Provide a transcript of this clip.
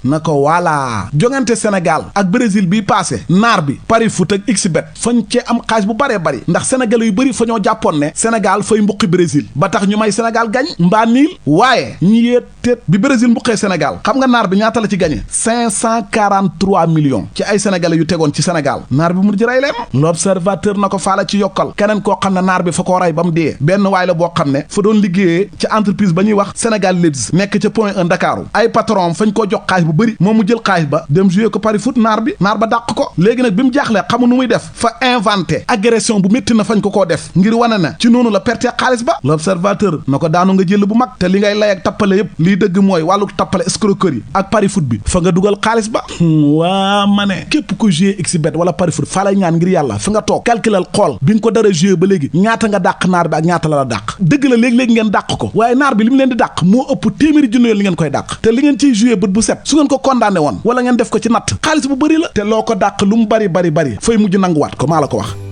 na ko voilà jongante Sénégal ak Brésil bi passé naar bi pari foot ak xbet fañ cee am xaalis bu bëree bëri ndax sénégalais yu bëri fa ñoo jàppoon ne Sénégal fay mbuqi Brésil ba tax ñu may Sénégal gañ mbaa niil waaye ñi yee téet bi Brésil mbuqee Sénégal xam nga naar bi ñaata la ci gañe 543 millions ci ay sénégalais yu tegoon ci Sénégal naar bi mu ji rey leen l'observateur na ko faala ci yokkal keneen koo xam ne naar bi fa koo rey ba mu dee benn waay la boo xam ne fa doon liggéeyee ci entreprise ba ñuy wax Sénégal Leds nekk ca point 1 Dakaaru ay patron fañ koo jox xaalis bu bëri moom mu jël xaalis ba dem jouer ko pari foot naar ba dàq ko léegi nag bi mu jaaxlee xamu nu muy def fa inventé agression bu métti na fañ ko koo def ngir wane na ci noonu la perte xaalis ba l'observateur na ko daanu nga jël bu mag te li ngay lay ak tappale yëpp lii dëgg mooy wàllu tappale escroquerie ak pari foot bi fa nga dugal xaalis ba waa ma ne képp ko jouer xbet wala pari foot faa lay ñaan ngir yàlla fi nga toog calculal xool bi nga ko dara jouer ba léegi ñaata nga dàq naar bi ak ñaata la dàq dëgg la léegi-léegi ngeen dàq ko waaye naar bi li mu leen di dàq moo ëpp téeméeri junni yoon li ngeen koy dàq te li ngeen ciy jouer bët bu set su ngeen ko condamné woon wala ngeen def ko ci natt xaalis bu bëri la te loo ko dàq lu mu bari fay mujj nanguwaat ko maa la ko wax